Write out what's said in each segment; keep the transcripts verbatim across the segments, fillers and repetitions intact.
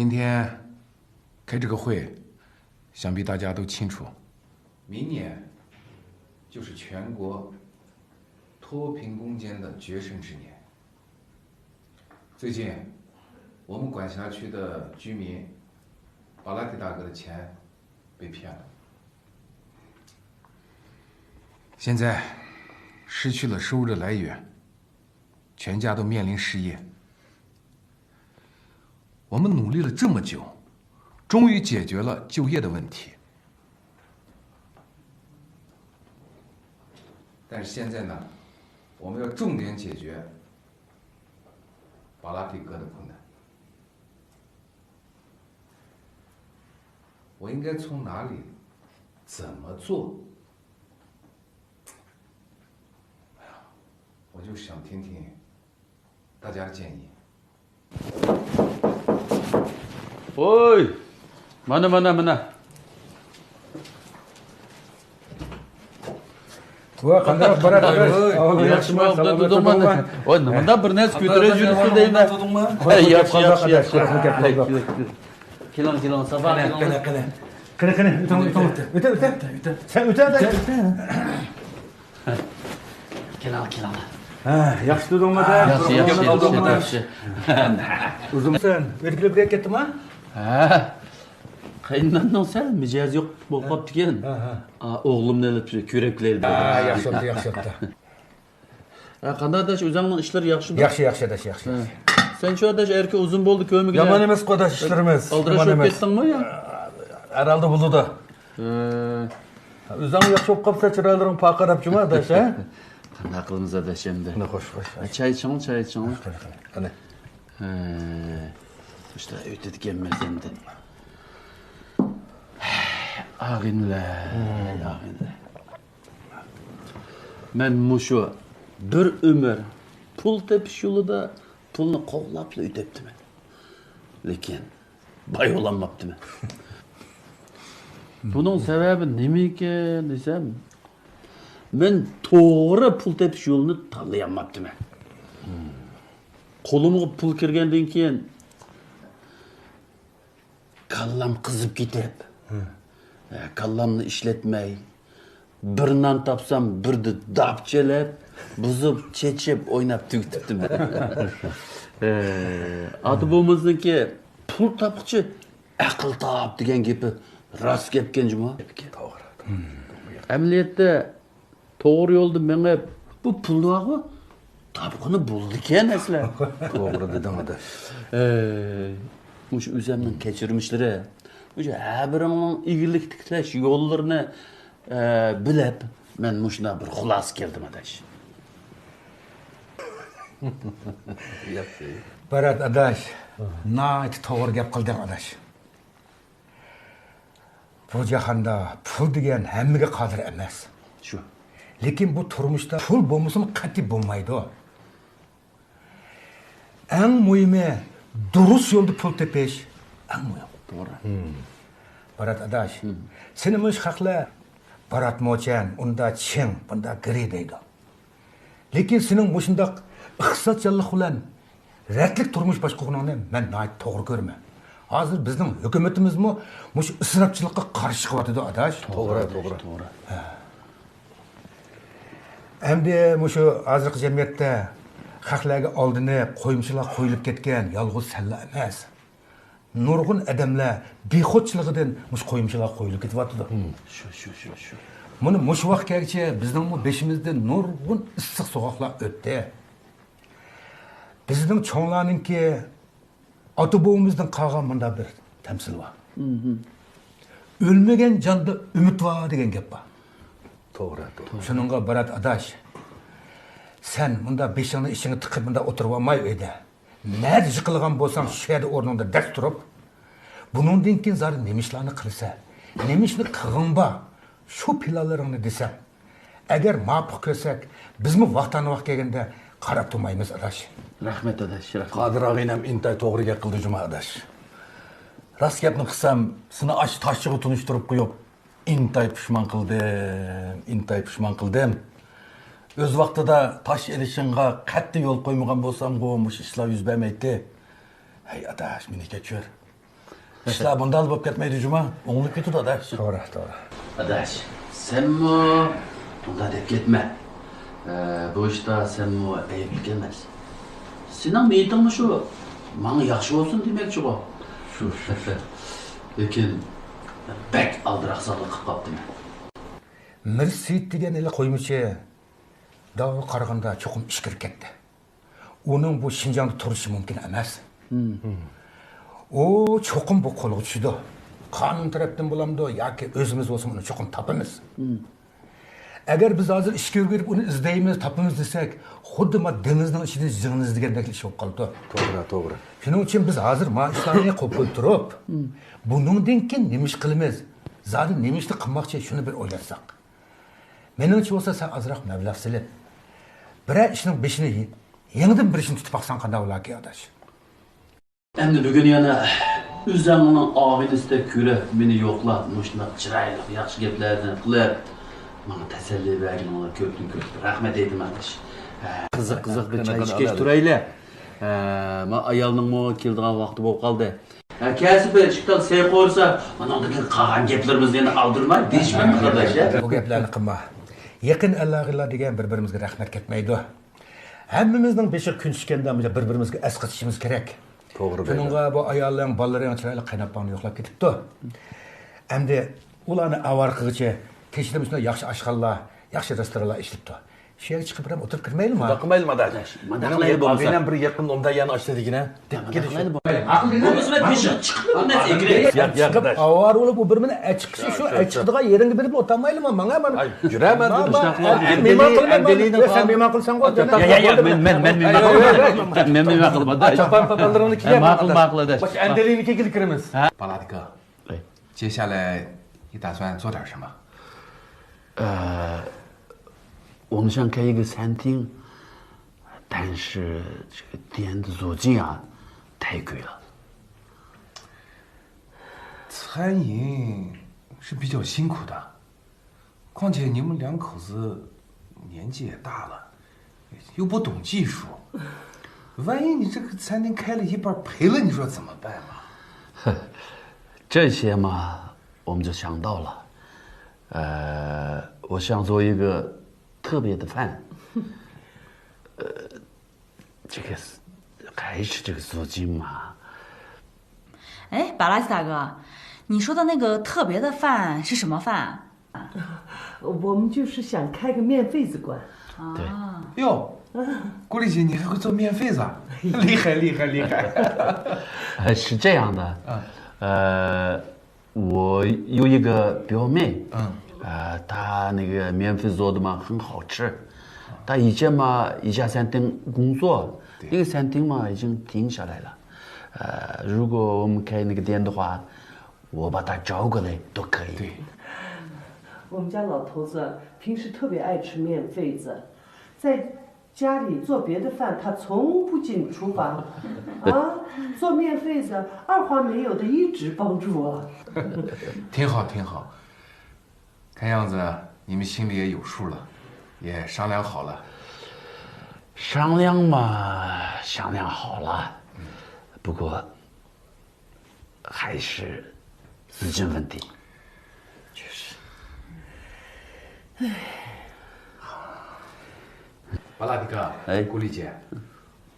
今天开这个会，想必大家都清楚，明年就是全国脱贫攻坚的决胜之年。最近，我们管辖区的居民巴拉提大哥的钱被骗了，现在失去了收入的来源，全家都面临失业。我们努力了这么久，终于解决了就业的问题。但是现在呢，我们要重点解决巴拉提哥的困难。我应该从哪里、怎么做？哎呀，我就想听听大家的建议。ۋوي، مانا، مانا، مانا. ۋە، قانداق بارات ئاداش؟ ۋوي، ياخشىمۇ؟ ئاۋۇ، ئوبدان ياخشى تۇردۇڭمۇ؟ ۋوي، نېمىنداق بىر نەرسە كۆتۈرۈپ يۈرسىز دەيمەن. ھەي، ياخشى، ياخشى، ياخشى. كېلىڭ، كېلىڭ، ساباھ، كېلىڭ. قېنى، قېنى، قېنى. ئۆتە، ئۆتە، ئۆتە، ئۆتە. سەن ئۆتە، ئۆتە. كېلىڭ، كېلىڭ. ھە، ياخشى تۇردۇڭمۇ، ئاتا؟ ياخشى، ياخشى، ياخشى، ياخشى. ئۇزۇن. سەن ئۆيگە كېلىپ كەتتىڭما؟ ھە. قېيىنئانامنىڭ سەل مىجەزى يوق بولۇپ قاپتىكەن. ھە، ھە. ئا، ئوغلۇمنى ئېلىپ كۆرۈپ كېلەيلى. ھە، ياخشى بوپتۇ، ياخشى بوپتۇ. ھە، قانداق ئاداش، ئۆزۈڭنىڭ ئىشلىرى ياخشىمۇ؟ ياخشى، ياخشى ئاداش، ياخشى. ھە. سەن شۇ ئاداش ئەركە ئۇزۇن بولدى كۆرمىگىلى. يامان ئەمەسقۇ ئاداش ئىشلىرىمىز. ئالدىراش بولۇپ كەتتىڭمۇ يا؟ ھەر ھالدا بولىدۇ. ھە. ئۆزۈڭ ياخشى بولۇپ قاپسەن، چىرايلىرىڭ پارقىراپ جۇما ئاداش، ھە؟ قانداق قىلىمىز ئاداش ئەمدى؟ قېنى، خوش، خوش. ھە، چاي ئىچىڭ، چاي ئىچىڭ. قېنى، قېنى، قېنى. ھە. مۇشۇنداق ئۆتىدىكەنمىز ئەمدى. ئاغىنىلەر، ئاغىنىلەر. مەن مۇشۇ بىر ئۆمۈر پۇل تېپىش يولىدا پۇلنى قوغلاپلا ئۆتەپتىمەن. لېكىن باي بولالماپتىمەن. بۇنىڭ سەۋەبى نېمىكىن دېسەم، مەن توغرا پۇل تېپىش يولىنى تاللىيالماپتىمەن. قولۇمغا پۇل كىرگەندىن كېيىن، كاللام قىزىپ كېتىپ، ھە، كاللامنى ئىشلەتمەي، بىر نان تاپسام، بىردە داپ چېلىپ، بۇزۇپ، چېچىپ، ئويناپ تۈگىتىپتىمەن. ھە، ئاتا بوۋىمىزنىڭكى «پۇل تاپقۇچى ئەقىل تاپ» دېگەن گېپى راست گەپكەن جۇمۇ. توغرا. ئەمەلىيەتتە، توغرا يولدا مېڭىپ، بۇ پۇلنى بارغۇ، تاپقىنى بولىدىكەن ئەسلى. توغرا دېدىڭ ئاداش. ئەي، مۇشۇ ئۆزۈمنىڭ كەچۈرمىشلىرى، مۇشۇ ھەر بىرىڭنىڭ ئىگىلىك تىكلەش يوللىرىنى، ئە، بىلىپ، مەن مۇشۇنداق بىر خۇلاسە كەلدىم ئاداش. ياخشى. بارات ئاداش، ناھايىتى توغرا گەپ قىلدىڭ ئاداش. بۇ جاھاندا پۇل دېگەن ھەممىگە قادىر ئەمەس. شۇ. لېكىن بۇ تۇرمۇشتا پۇل بولمىسىمۇ قەتئىي بولمايدۇ. ئەڭ مۇھىمى، دۇرۇس يولدا پۇل تېپىش ئەڭ مۇھىم. توغرا. بارات ئاداش، سېنى مۇشۇ خەقلەر بارات موچەن، ئۇندا چىڭ، بۇندا گىرى دەيدۇ. لېكىن سېنىڭ مۇشۇنداق ئىقتىسادچانلىق بىلەن رەتلىك تۇرمۇش باشقۇرغىنىڭنى مەن ناھايىتى توغرا كۆرىمەن. ھازىر بىزنىڭ ھۆكۈمىتىمىزمۇ مۇشۇ ئىسراپچىلىققا قارشى چىقىۋاتىدۇ، ئاداش. توغرا، توغرا، توغرا. ھە. ئەمدى مۇشۇ ھازىرقى جەمئىيەتتە خەقلەرگە ئالدىنىپ قويمىچىلار قويۇلۇپ كەتكەن يالغۇز سەنلا ئەمەس. نۇرغۇن ئادەملەر بىخۇدچىلىقىدىن مۇشۇ قويمىچىلارغا قويۇلۇپ كېتىۋاتىدۇ. شۇ، شۇ، شۇ، شۇ. مانا مۇشۇ ۋاقىت كەلگۈچە بىزنىڭمۇ بېشىمىزدىن نۇرغۇن ئىسسىق سوغۇقلار ئۆتتى. بىزنىڭ چوڭلارنىڭكى، ئاتا بوۋىمىزدىن قالغان مۇنداق بىر تەمسىل بار. «ئۆلمىگەن جاندا ئۈمىد بار» دېگەن گەپ بار. توغرا، توغرا. شۇنىڭغا بارات ئاداش، سەن مۇنداق بېشىڭنى ئىچىڭگە تىقىپ مۇنداق ئولتۇرۇۋالماي ئۆيدە. نەدە يىقىلغان بولساڭ، شۇ يەردە ئورنۇڭدا دەس تۇرۇپ، بۇنىڭدىن كېيىن زادى نېمە ئىشلارنى قىلىسەن، نېمە ئىشنى قىلغۇڭ بار، شۇ پىلانلىرىڭنى دېسەڭ، ئەگەر مۇۋاپىق كۆرسەك، بىزمۇ ۋاقتانۇ ۋاقىت كەلگەندە قاراپ تۇرمايمىز، ئاداش. رەھمەت، ئاداش، رەھمەت. قادىر ئاغىنەم ئىنتايى توغرا گەپ قىلدى جۇما ئاداش. راست گەپنى قىلسام، سېنى ئاشۇ تاشچىغا تونۇشتۇرۇپ قويۇپ، ئىنتايى پۇشمان قىلدىم، ئىنتايى پۇشمان قىلدىم. ئۆز ۋاقتىدا تاش ئېلىشىڭغا قەتئىي يول قويمىغان بولسامغۇ، مۇشۇ ئىشلار يۈز بەرمەيتتى. ھەي ئاداش، مېنى كەچۈر. ئىشلار بۇنداق بولۇپ كەتمەيدۇ جۇما، ئوڭلىنىپ كېتىدۇ ئاداش. توغرا، توغرا. ئاداش، سەنمۇ ئۇنداق دەپ كەتمە. ئە، بۇ ئىشتا سەنمۇ ئەيىبلىك ئەمەس. سېنىڭ نىيىتىڭمۇ شۇ، ماڭا ياخشى بولسۇن دېمەكچىغۇ. شۇ، شۇ، شۇ. لېكىن بەك ئالدىراقسانلىق قىلىپ قاپتىمەن. مىرسېيىت دېگەن ھېلى قويمىچى، داۋا قارىغاندا چوقۇم ئىچكىرى كەتتى. ئۇنىڭ بۇ شىنجاڭدا تۇرۇشى مۇمكىن ئەمەس. ئۇ چوقۇم بۇ قولغا چۈشىدۇ. قانۇن تەرەپتىن بولامدۇ ياكى ئۆزىمىز بولسىمۇ ئۇنى چوقۇم تاپىمىز. ئەگەر بىز ھازىر ئىچكىرىگە كىرىپ ئۇنى ئىزدەيمىز، تاپىمىز دېسەك، خۇددى ما دېڭىزنىڭ ئىچىدىن زىڭنە ئىزدىگەندەك ئىش بولۇپ قالىدۇ. توغرا، توغرا. شۇنىڭ ئۈچۈن بىز ھازىر ما ئىشلارنى قويۇپ قويۇپ تۇرۇپ، بۇنىڭدىن كېيىن نېمە ئىش قىلىمىز؟ زادى نېمە ئىشنى قىلماقچى؟ شۇنى بىر ئويلاشساق. مېنىڭچە بولسا، سەن ئازراق مەبلەغ سېلىپ، بىرەر ئىشنىڭ بېشىنى يېڭىدىن بىر ئىشنى تۇتۇپ باقساڭ قانداق بولاركىن، ئاداش؟ ئەمدى بۈگۈن يەنە ئۆزۈڭنىڭ ئائىلىسىدە كۆرۈپ، مېنى يوقلاپ، مۇشۇنداق چىرايلىق، ياخشى گەپلەرنى قىلىپ، ماڭا تەسەللى بەرگىنىڭلار كۆپتىن كۆپ رەھمەت ئېيتىمەن، ئاداش. قىزىق، قىزىق بىر چاي ئىچكەچ تۇرايلى. ھە، ما ئايالنىڭمۇ كېلىدىغان ۋاقتى بولۇپ قالدى. ھە، كەلسە بىر ئىككى تال سەي قورۇسا، ئۇنىڭدىن كېيىن قالغان گەپلىرىمىزنى يەنە ئالدىرىماي دېيىشمەن، قارداش، ھە؟ بۇ گەپلەرنى قىلما. يېقىن ئەلاقىلەر دېگەن بىر-بىرىمىزگە رەھمەت كەتمەيدۇ. ھەممىمىزنىڭ بېشىغا كۈن چۈشكەندە بىر-بىرىمىزگە ئەسقاتىشىمىز كېرەك. توغرا دەيدۇ. شۇنىڭغا بۇ ئايالىڭ، بالىلىرىڭ چىرايلىق قېيىنئاپاڭنى يوقلاپ كېتىپتۇ. ئەمدى ئۇلارنى ئاۋارە قىلغۇچە كېچىدە مۇشۇنداق ياخشى ئاشخانىلار، ياخشى رېستورانلار ئىشلىپتۇ. شۇ يەرگە چىقىپ بىر ئولتۇرۇپ كىرمەيلىما؟ شۇنداق قىلمايلىما، ئاداش؟ مانداق قىلايلى بولمىسا. ئاغىنەم بىر يېقىندا ئۇنداق يەرنى ئاچتى دېگىنە. دەپ كېلىشىپ. بولمىسا مەن بېشىغا چىقىپ مەن ئەكىرەي. ياق، ياق، ئاداش. ئاۋارە بولۇپ، ئۇ بىر مېنى ئەچىقسا، شۇ ئەچىقىدىغان يېرىڭگە بېرىپ ئولتۇرمايلىما، ماڭا مانا. ئاي، يۈرە مەن. مېھمان قىلمايمەن. سەن مېھمان قىلساڭغۇ. ياق، ياق، ياق، مەن، مەن مېھمان قىلمايمەن. مەن مېھمان قىلمايمەن. چاپان-پاپانلىرىڭنى كىيە. ماقۇل، ماقۇل، ئاداش. ئەمدى ئەندىلىنىڭكىگە كىرىمىز. ھە؟ بالادىكا. 接下来你打算做点什么？呃，我们想开一个餐厅，但是这个店的租金啊，太贵了。餐饮是比较辛苦的，况且你们两口子年纪也大了，又不懂技术，万一你这个餐厅开了一半赔了，你说怎么办嘛？这些嘛，我们就想到了。呃，我想做一个特别的饭。呃，这个还是这个租金嘛。哎，巴拉西大哥，你说的那个特别的饭是什么饭？我们就是想开个面肺子馆。对。哟，顾丽姐，你还会做面肺子啊？厉害，厉害，厉害！呃，是这样的，呃，我有一个表妹，嗯，呃，她那个面肺做的嘛很好吃。她以前嘛一家餐厅工作，那个餐厅嘛已经停下来了。呃，如果我们开那个店的话，我把她招过来都可以。对，我们家老头子平时特别爱吃面肺子，在家里做别的饭，他从不进厨房。啊，做面肺子二话没有的一直帮助我。挺好，挺好。看样子你们心里也有数了，也商量好了。商量嘛，商量好了，不过还是资金问题。就是，唉。巴拉迪卡，哎，顾丽姐，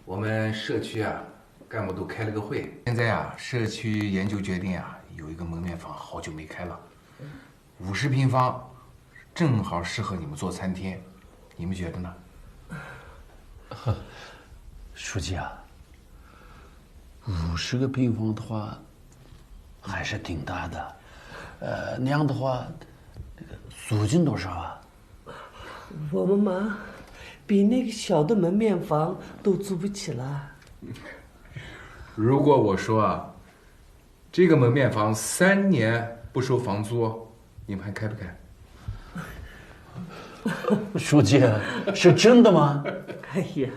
我们社区啊，干部都开了个会。现在啊，社区研究决定啊，有一个蒙面房好久没开了，五十平方，正好适合你们做餐厅，你们觉得呢？书记啊，五十个平方的话，还是挺大的。呃，那样的话，那个租金多少啊？我们嘛，比那个小的门面房都租不起了。如果我说啊，这个门面房三年不收房租，你们还开不开？书记，是真的吗？哎呀，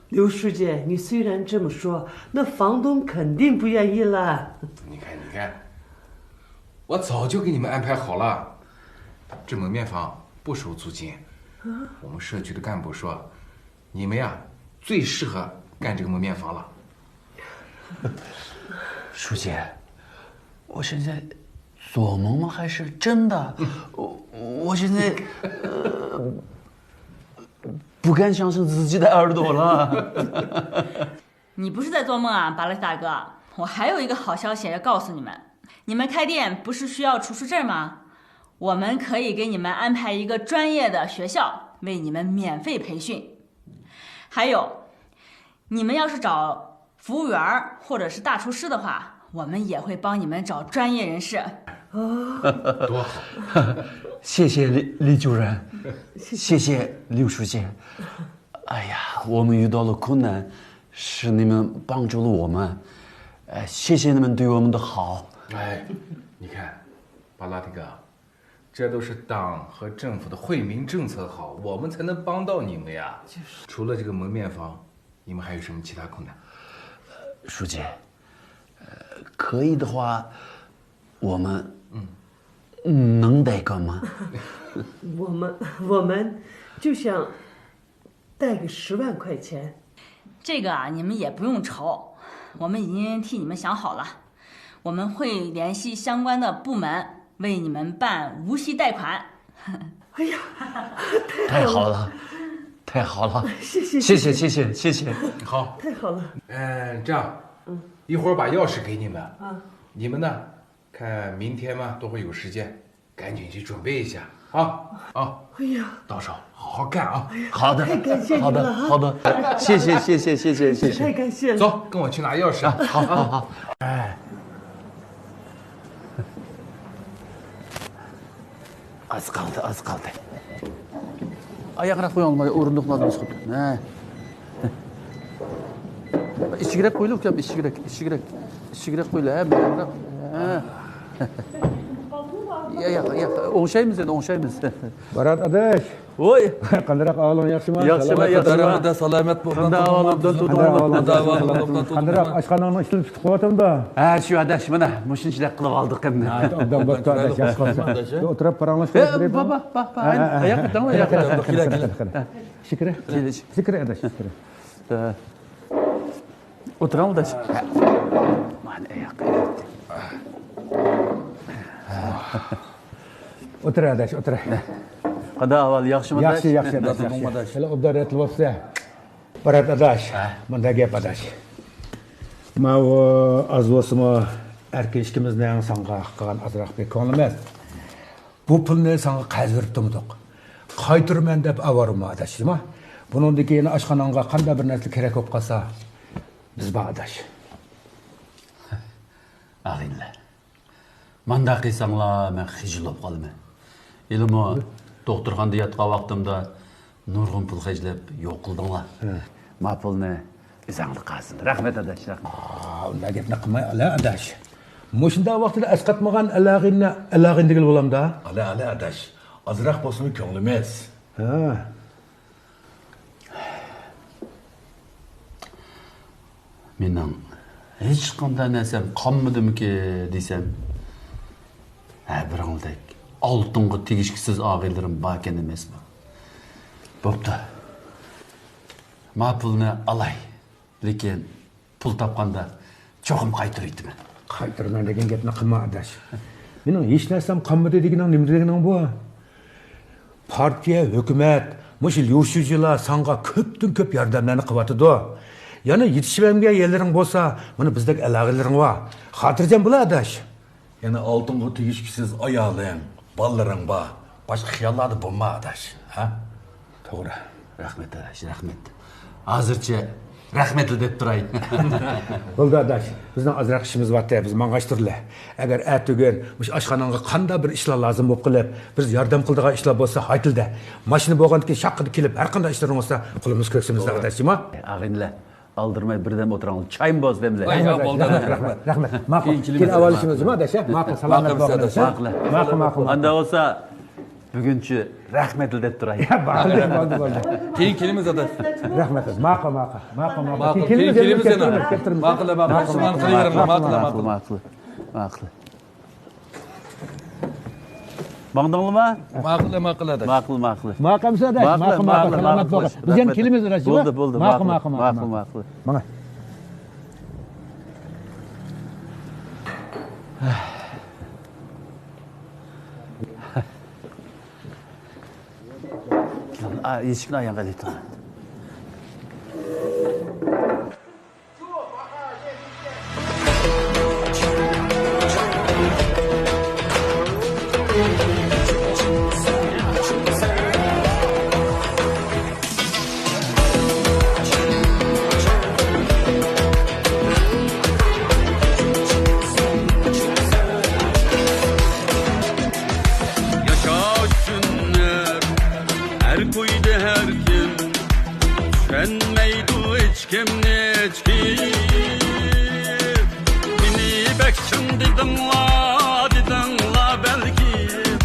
刘书记，你虽然这么说，那房东肯定不愿意了。你看，你看，我早就给你们安排好了，这门面房不收租金。我们社区的干部说，你们呀，最适合干这个门面房了。书记，我现在做梦吗？还是真的？我我现在呃不敢相信自己的耳朵了。你不是在做梦啊，巴拉大哥？我还有一个好消息要告诉你们，你们开店不是需要厨师证吗？我们可以给你们安排一个专业的学校，为你们免费培训。还有，你们要是找服务员儿或者是大厨师的话，我们也会帮你们找专业人士。多好！谢谢李李主任，谢谢刘书记。哎呀，我们遇到了困难，是你们帮助了我们。哎，谢谢你们对我们的好。哎，你看，巴拉提哥，这都是党和政府的惠民政策好，我们才能帮到你们呀。就是除了这个蒙面房，你们还有什么其他困难？书记，呃，可以的话，我们嗯能贷款吗？我们我们就想贷个十万块钱。这个啊，你们也不用愁，我们已经替你们想好了，我们会联系相关的部门为你们办无息贷款。哎呀，太好了，太好了，谢谢谢谢谢谢谢谢。好，太好了。嗯，这样，一会儿把钥匙给你们，你们呢，看明天嘛都会有时间，赶紧去准备一下啊啊！哎呀，到时候好好干啊！好的，太感谢你好的了哈好的，谢谢谢谢谢谢谢谢。太感谢了。走，跟我去拿钥匙。好好好。哎。ئاز قالدى، ئاز قالدى. ئاياغراق قويۇڭلار، ئورۇندۇقلارنى بوشىتىپ. ھە. ئىچىگىرەك قويۇلۇپ كەپ، ئىچىگىرەك، ئىچىگىرەك، ئىچىگىرەك قويۇلۇپ، ھە، بۇياقراق. ھە. ياق، ياق، ياق، ئوڭشايمىز ئەمدى، ئوڭشايمىز. بارات ئاداش، ۋوي. قانداقراق ئەھۋالىڭ، ياخشىمۇ؟ ياخشىمۇ، سالامەتمۇ؟ ياخشىمۇ. سالامەت بول. قانداق ئەھۋال ئوبدان تۇردۇڭلارمۇ؟ قانداق ئەھۋال؟ ئاشخاناڭنىڭ ئىشلىرى پۈتۈپ قېلىۋاتامدۇ؟ ھە، شۇ ئاداش، مانا مۇشۇنچىلىك قىلىپ ئالدۇق ئەمدى. ئوبدان بوپتۇ ئاداش، ياخشى قىلىپسىز. ئولتۇرۇپ پاراڭلاشقا. بابا، بابا، ئاياق ئېتىڭلار، ئاياق. شۈكرى. شۈكرى ئاداش، شۈكرى. ئولتۇرۇڭ ئاداش. مانا ئاياق. ئولتۇر ئاداش، ئولتۇر. قانداق ئەھۋال، ياخشىمۇ ئاداش؟ ياخشى، ياخشى ئاداش، ياخشى. ھېلى ئوبدان رەتلىۋاپسە. بارات ئاداش، مۇنداق گەپ ئاداش. ماۋۇ ئاز بولسىمۇ ئەركىن ئىككىمىزنىڭ ساڭا قىلغان ئازراق بىر كۆڭلىمىز. بۇ پۇلنى ساڭا قەرز بېرىپ تۇرمىدۇق. قايتۇرىمەن دەپ ئاۋارىمۇ ئاداش، جۇما. بۇنىڭدىن كېيىن ئاشخاناڭغا قانداق بىر نەرسە كېرەك بولۇپ قالسا، بىز بار ئاداش. ئاغىنىلەر، مانداق قىلساڭلار مەن خىجىل بولۇپ قالىمەن. ھېلىمۇ دوختۇرخانىدا ياتقان ۋاقتىمدا نۇرغۇن پۇل خەجلەپ يوق قىلدىڭلار. ما پۇلنى ئۆزۈڭلار قالسۇن. رەھمەت ئاداش، رەھمەت. ئۇنداق گەپنى قىلماي ئەلە ئاداش. مۇشۇنداق ۋاقتىدا ئەسقاتمىغان ئەلئاغىننى ئەلئاغىن دېگىلى بولامدا؟ ئەلە ئەلە ئاداش، ئازراق بولسىمۇ كۆڭلىمىز. ھە. مېنىڭ ھېچقانداق نەرسەم قالمىدىمىكى دېسەم، ھە، بىراڭلىدەك ئالتۇنغا تېگىشكۈسىز ئاغىنىلىرىم باركەن ئەمەسمۇ؟ بوپتۇ، ما پۇلنى ئالاي، لېكىن پۇل تاپقاندا چوقۇم قايتۇرۇۋېتىمەن. قايتۇرىمەن دېگەن گەپنى قىلما ئاداش. مېنىڭ ھېچ نەرسەم قالمىدى دېگىنىڭ نېمە دېگىنىڭ بۇ؟ پارتىيە، ھۆكۈمەت، مۇشۇ ليۇ شۇجىلار ساڭا كۆپتىن كۆپ ياردەملەرنى قىلىۋاتىدۇ. يەنە يېتىشىۋەرمىگەن يەرلىرىڭ بولسا، مانا بىزدەك ئالاقىلىرىڭ بار. خاتىرجەم بول ئاداش. يەنە ئالتۇنغا تېگىشكۈسىز ئايالىڭ، بالىلىرىڭ بار. باشقا خىياللاردا بولما ئاداش. ھە؟ توغرا. رەھمەت ئاداش، رەھمەت. ھازىرچە رەھمەتلا دەپ تۇراي. بولدى ئاداش، بىزنىڭ ئازراق ئىشىمىز بارتى، بىز ماڭغاچ تۇرلى. ئەگەر ئەتىگۈن مۇشۇ ئاشخاناڭغا قانداق بىر ئىشلار لازىم بولۇپ قېلىپ، بىز ياردەم قىلىدىغان ئىشلار بولسا ھايتىلدە. ماشىنا بولغاندىكىن شاققىدە كېلىپ، ھەرقانداق ئىشلىرىڭ بولسا قولىمىز كۆكسىمىزدە ئاداش، جۇما. ئاغىنىلەر، ئالدىرىماي بىردەم ئولتۇراڭلار، چايمۇ بولسا دەملەي. ھە، بولدى ئاداش، رەھمەت. رەھمەت. ماقۇل. كېيىن ئاۋارىلىشىمىز، جۇما ئاداش، ھە؟ ماقۇل، سالامەت بولغىن. ماقۇل. ماقۇل، ماقۇل. ئاندا بولسا بۈگۈنچە رەھمەتلا دەپ تۇراي. بولدى، بولدى، بولدى. كېيىن كېلىمىز ئاداش. رەھمەت، ماقۇل، ماقۇل. ماقۇل، ماقۇل. ماقۇل، كېيىن كېلىمىز يەنە. ماقۇل، ماقۇل، ماقۇل. ماقۇل، ماقۇل. ماڭدىڭلىما؟ ماقۇل، ماقۇل ئاداش. ماقۇل، ماقۇل. ماقۇل ئاداش، ماقۇل، ماقۇل. سالامەت بولغىن. بىز يەنە كېلىمىز ئاداش. بولدى، بولدى. ماقۇل، ماقۇل، ماقۇل. ماقۇل. ماڭا. ئا، ئىشىكنى ئاياغ ئېلىپ تۇر. ياشاش ئۈچۈن ھەر، ھەر كويدا ھەر كىم، چۈشەنمەيدۇ ھېچكىم، ھېچكىم. مېنى بەك چىڭ دېدىڭلار، دېدىڭلار بەلكىم،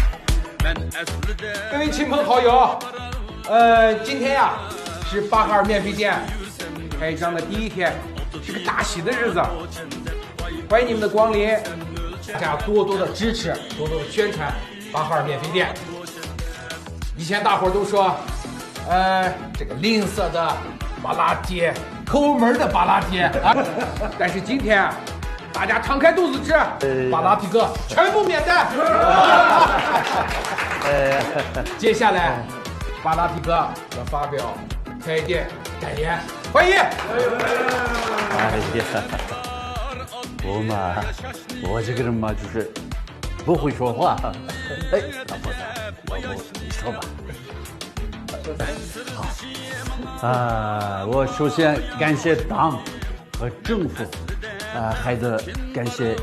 مەن ئەسلىدە. 各位亲朋好友，呃，今天呀，是八号面飞店开张的第一天，是个大喜的日子，欢迎你们的光临，大家多多的支持，多多的宣传八号面飞店。以前大伙儿都说，呃，这个吝啬的巴拉爹，抠门儿的巴拉爹啊，但是今天啊，大家敞开肚子吃，巴拉皮哥全部免单。接下来，巴拉皮哥要发表开店感言，欢迎。哎呀，我嘛，我这个人嘛，就是不会说话。哎，老婆子，老婆，你说吧。好。啊，我首先感谢党和政府，啊，还得感谢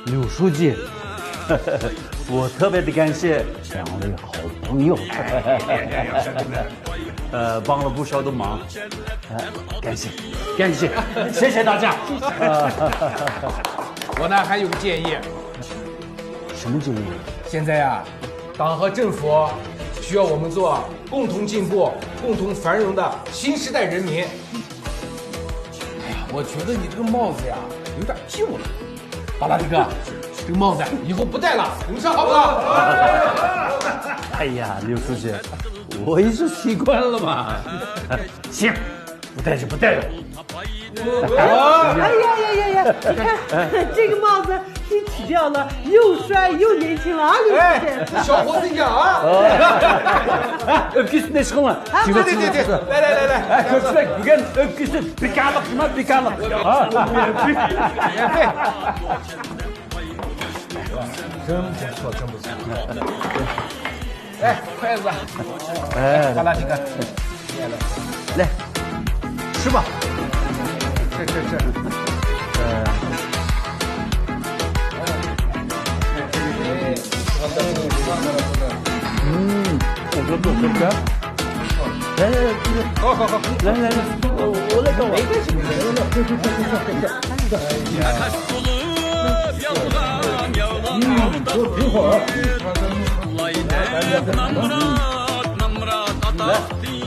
刘书记。我特别的感谢两位好朋友。呃，帮了不少的忙。呃，感谢，感谢，谢谢大家。我呢，还有个建议。什么建议？现在呀，党和政府需要我们做共同进步、共同繁荣的新时代人民。哎呀，我觉得你这个帽子呀，有点旧了。巴拉皮哥，这个帽子以后不戴了，你说好不好？哎呀，刘书记，我也是习惯了嘛。行，不戴就不戴了。哎呀呀呀呀！你看这个帽子，一起掉了，又帅又年轻了啊，刘书记。哎，小伙子一样啊。 ئۆپكىسى نەشقىڭلار. ھە، دېدى، دېدى. 来来来来. ھە، كۆپچىلىك بۈگۈن ئۆپكىسى بىكارلىق جۇما، بىكارلىق. ھە. 真不错，真不错。来，筷子。哎，巴拉皮哥。来，吃吧。吃吃吃。嗯，我说不错。来来来，吃。好好好。来来来，我我来看我。没关系，没关系。 بولۇپ يالغان، يالغان ئالداپ، لاي دەپ نامرات، نامرات ئاتاقتى.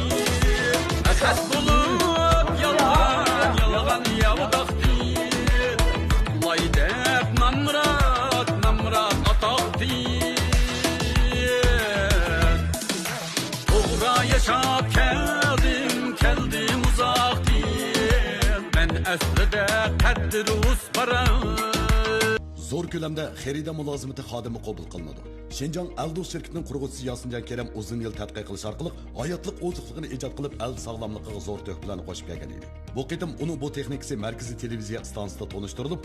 خەس بولۇپ يالغان، يالغان ياۋىداقتى، لاي دەپ نامرات، نامرات ئاتاقتى. توغرا ياشاپ كەلدىم، كەلدىم ئۇزاقتىن. مەن ئەسلىدە قەددىرۇس بارا. زور كۆلەمدە خېرىدار مۇلازىمىتى خادىمى قوبۇل قىلىنىدۇ. شىنجاڭ ئەلدوس شىركىتىنىڭ قۇرغۇچىسى ياسىنجان كېرەم ئۇزۇن يىل تەتقىق قىلىش ئارقىلىق ھاياتلىق ئوزۇقلۇقىنى ئىجاد قىلىپ، ئەل ساغلاملىقىغا زور تۆھپىلەرنى قوشۇپ كەلگەن ئىدى. بۇ قېتىم ئۇنىڭ بۇ تېخنىكىسى مەركىزىي تېلېۋىزىيە ئىستانسىسىدا تونۇشتۇرۇلۇپ،